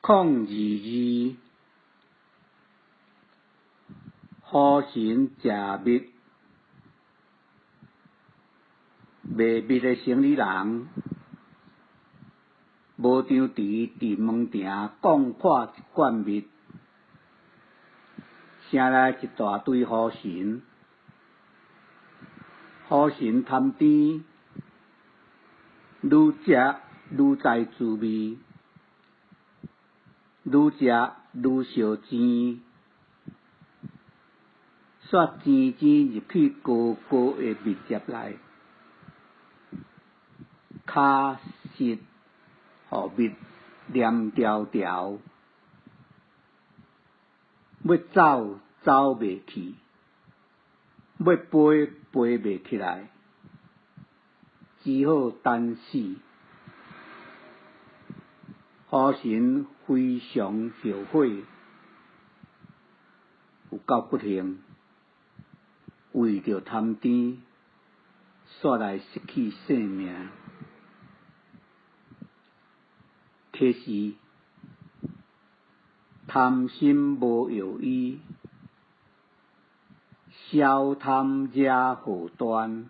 022，虎神食蜜，賣蜜的生理人，無張持佇門埕摃破一罐蜜，城來一大堆虎神，虎神貪甜，愈食愈知滋味，愈食愈相爭，煞爭爭入去高高的蜜汁內，跤舌予蜜黏牢牢，欲走走袂去，欲飛飛袂起來，只好等死。虎神非常後悔，有夠不幸，為著貪甜，煞來失去性命。啟示：貪心無藥醫，小貪惹禍端。